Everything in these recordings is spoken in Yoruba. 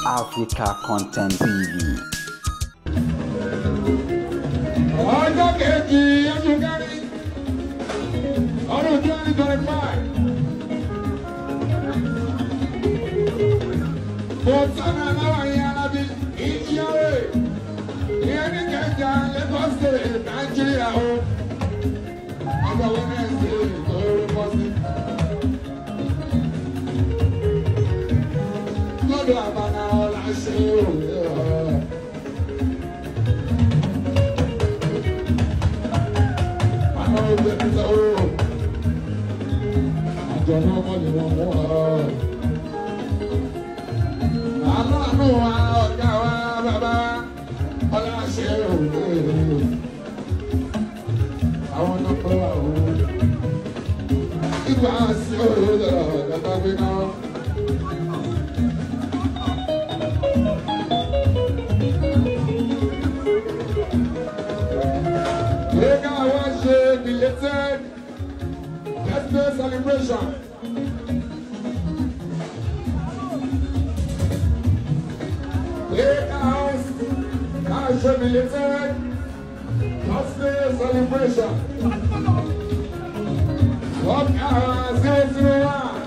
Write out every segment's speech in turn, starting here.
Africa Content TV. Ọjọ́ kejì oṣù kẹrin ọdún 2025. Mo sọ́nà aláwọ̀ yẹn alábí ìyáwó ìyẹn ní Ìkẹjà Lagos State Nàìjíríà o. Ọjọ́ Wednesday tó rí bọ́ sí. Lọ́dọ̀ àbànà ọ̀la ṣe òwe ọ̀. Àwọn ọgbẹ́ mi sọ ooo. Àjọ náà mọ̀ ní wọn mú ọ. Aláàánú wa ọ̀gá wa bàbá ọlá ṣe òwe. Àwọn náà pẹ́ wà o. Ìgbà sí òwe lọ́dọ̀ dàgbà gbé náà. Belated birthday celebration. Playhouse has belated birthday celebration. Up 001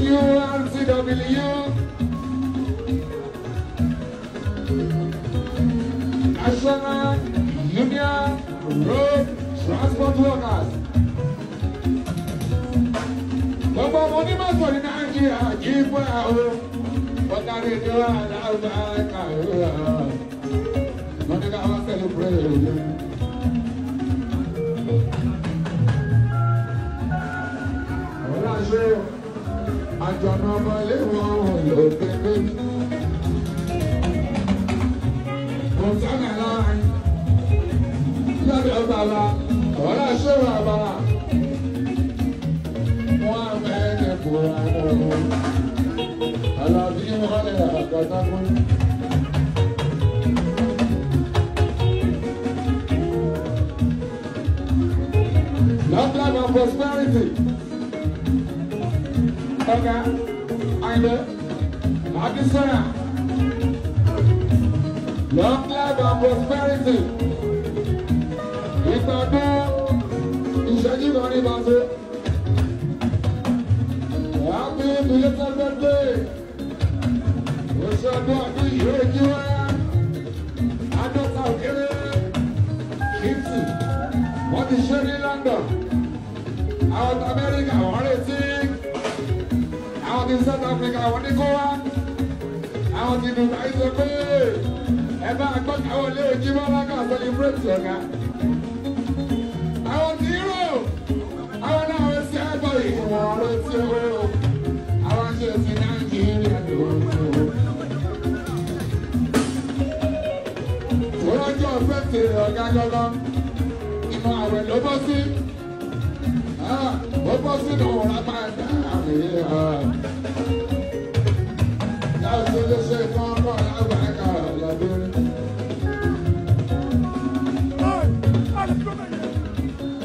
NURTW National Union Road Transport Workers. Gbogbo ọmọ onímọ̀tò ní Nàìjíríà jí fún àwọn ọ̀gáre ní wà láwùjọ àkàrà. Wọ́n ní ká wá celebrate. Ọ̀làṣẹ́ àjọ̀nà ọmọ ilé wọn ló gbé lórí. Mọ̀tánà láàrin. Lọ́dọ̀ bàbá, ọ̀rọ̀ ṣé bàbá, wọ́n á mẹ́rin kúra lọ́wọ́. Àlàbí wọn lè àgbàdàgbọ́n. Long life and prosperity. Ọ̀gá, Àyìndé, Akínsọ́yà. Long life and prosperity. Ìgbàgbọ́ ìṣẹ́jú kan ní Bàṣẹ. Happy belated birthday. Oṣù ọdún ọdún yìí ó jí wá. Àádọ́ta òkèrè 50. Wọ́n ti ṣe ní London. Àwọn ti Amẹ́ríkà wọ́n retí. Àwọn ti South Africa wọ́n ní kó wá. Àwọn ti Dubai sọ pé ẹ bá gbọ́dọ̀ lé ojú bọ́lá kan celebrate ọ̀gá. Àwọn tí rò, àwọn náà wọ́n ṣe ẹgbọ́ ìwọ̀n ọ̀rọ̀ tí ó rò, àwọn ṣe ti Nàìjíríà lòótọ́. Tòrọ́jọ́ fẹ́tì ọ̀gá gọ́gọ́, ìmọ̀ àwẹ̀ ló bọ́ sí. Ó bọ́ sínú Ramadan àmì. Láti lè ṣe kọ́kọ́ lágbàáyà lọ́dún.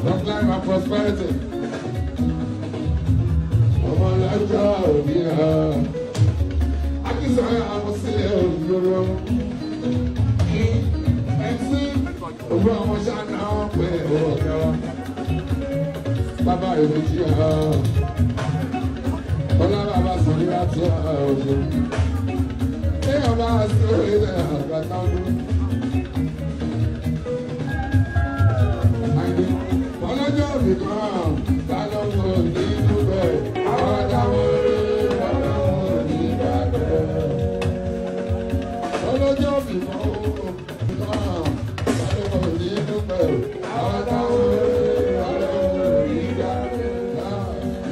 Long life and prosperity. Ọmọ lọ́jọ́ òbí ha. Akínsọ̀rọ̀ àwọn sílẹ̀ òyìnbó. Kí MC òwú àwọn ṣáná pé ọ̀gá wa. Bàbá ìrètí ha. Bọ́lá bàbá sọ̀rọ̀ láti ọ̀ṣun. Téèyàn bá sí ilẹ̀ àgbàtà ọdún. Ọlọ́jọ́ òbí kan ta ló ń wò ní ibùdó àwọn táwọn rí ọlọ́wọ́ ní ìbàdàn. Ọlọ́jọ́ òbí kan ta ló ń wò ní ibùdó àwọn táwọn rí ọlọ́wọ́ ní ìbàdàn.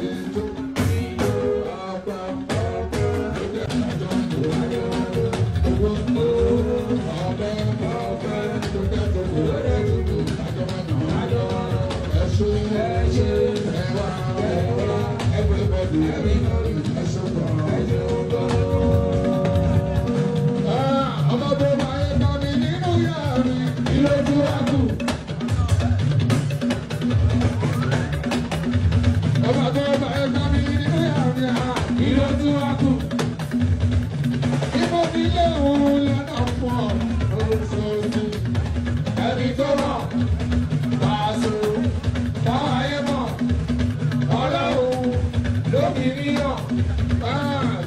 Ọmọ tó máa ń bá mi nínú yàrá mi, ilé tí wàá kù. Ọba tó bá ẹ bá mi nínú yàrá mi, ìlú tí wàá kù. fi rí hàn.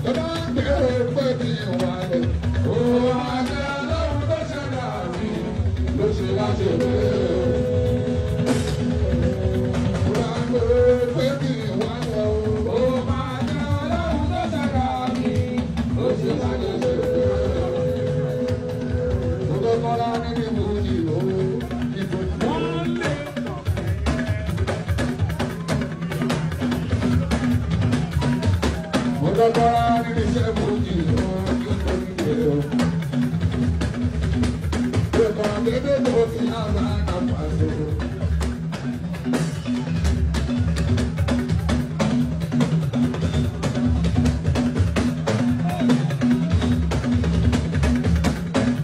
Tó bá gbèrò pé kí n wà lẹ̀. Òun àti Ọlọ́run tó ṣẹ̀dá mi ló ṣe láti rẹ̀. Tó bá gbèrò pé kí n wà lẹ̀. Òun àti Ọlọ́run tó ṣẹ̀dá mi ló ṣe láti rẹ̀. Mo tó kọ́lá nínú ìbòjì òun ìbòjì. Mo tó kọ́lá nínú iṣẹ́ ìbòjì òun ìbòjì òun.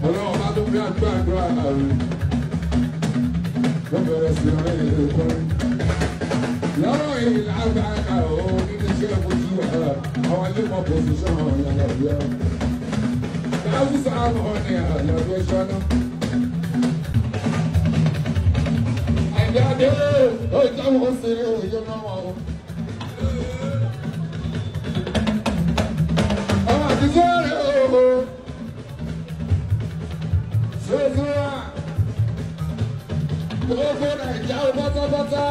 Ọlọ́run bá tó fi àgbàdúrà rẹ̀ ló bẹ̀rẹ̀ sí rẹ̀ ìkọrin. Lọ́rọ̀ ìlàgbàdà ò nínú iṣẹ́ ìfojú àwọn ilé mọ̀ pòsíṣàn ọ̀làlàbíà. Káfíńsà ọ̀nì àlàbíà ṣáná. Àìdáde ó jáwọ́ sí òye náà. Ọmọ àtijọ́ rẹ̀ o. Ṣé gbogbo Nàìjíríà pátápátá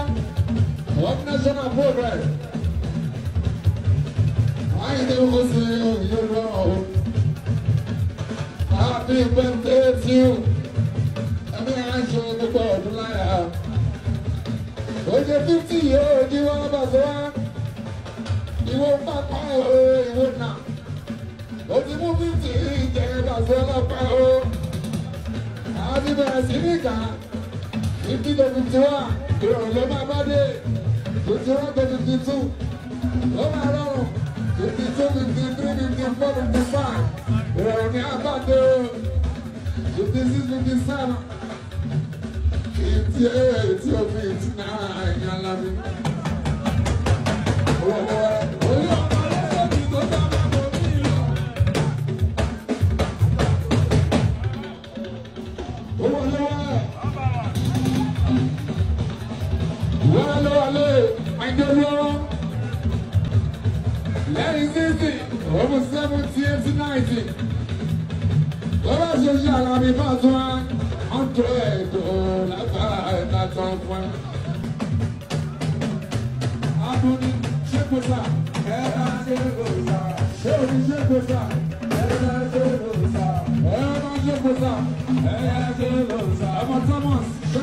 one national progress. Àyìndé ó sì òye náà. Happy birthday to you. Ẹ̀mí à ń ṣe gbogbo ọdún láyà. Ó ṣe 50 yóò di wá bàtà wá. Ìwọ pápá o, ìwọ nà. Ó ti mú 50 jẹ bàtà ọlọ́pàá o. Àti bẹ̀rẹ̀ sí ní kà. 50 to 51, ìrọ̀rùn ló máa bá dé. 51 to 52, ló máa rọrùn. 52, 53, 54, 55, ìrọ̀rùn ní abáde o. 56, 57, 58, 59, Alábí. Orí ọmọ lọ́sọ̀bì tó sábà kò ní ìlọ. Owó lọ́wọ́ wọ́n lọ́wọ́ lé àìdọ́lọ́wọ́. Lẹ́yìn 60, over 70, 80, 90. Lọ́wọ́ ṣe ṣe Àlàbí Pasuma 100 lágbára ẹ̀ta fún ẹ. Adúní ṣé kò sà? Ẹ máa ṣe kò sà. Ṣé o ní ṣé kò sà? Ẹ máa ṣe kò sà. Ẹ máa ṣe kò sà. Ẹ máa ṣe kò sà. Ọmọ Thomas.